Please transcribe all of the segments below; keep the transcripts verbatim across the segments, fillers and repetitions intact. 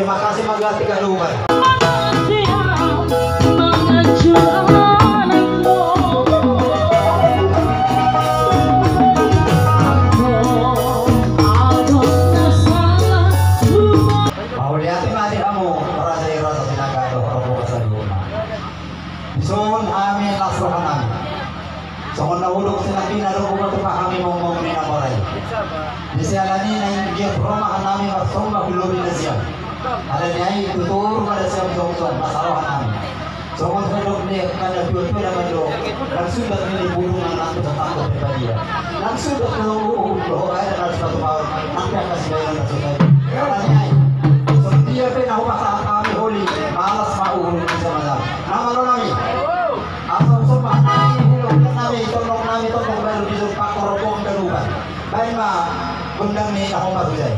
Makasih, makasih, Kak Luman. Mauliate ma di hamu raja i, raja Sinaga dohot rombongan saluhutna. Dison hami las rohanami. Songon na hudok sinangkina do, hupa-hupa hami mongmong ni na mora i. Di siala ni na ingkon ro ma hami marsomba hu lobi na sian. Alani i tutur ma da sian song-song, masa rohanami. Songon na hudok ni angka na tua-tua na mandok, nang sundat ni bulung nang tu satanggo pe padia. Nang sundat ni uhum dohot aek na sipatu paon, nang pe angka sibaenon na so sai. Alani i, songon dia pe na hupasahat hami holi, malas ma uhum ni samada. Na malo nami. Asa somba nami, hudok nami, tondok nami, tondok baru di Jumpa Korobong Danuban. Baen ma gondang ni na hombar hujai.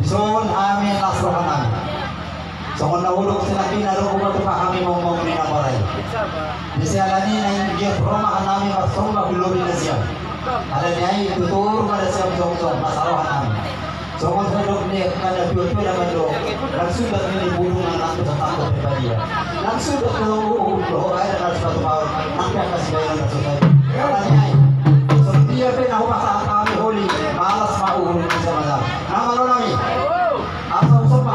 Dison hami las rohanami. Songon na hudok sinangkin na dohot hami mongmong ni na mora i. Di siala ni na ingkon rohanami marsomba hulori na sian. Alani i tutur ma da sian song song las rohanami. Songon na didok ni angka na tuatua na mandok, nang sundat ni bulung nang tu sasando pe badia. Nang sundat ni bulung dohot aek na sipatu paon, nang pe angka sibaenon na so sae. Alani i, songon dia pe na hupasahat hami holi, malas ma uhur ni samasa. Nama lo nami. Asa usop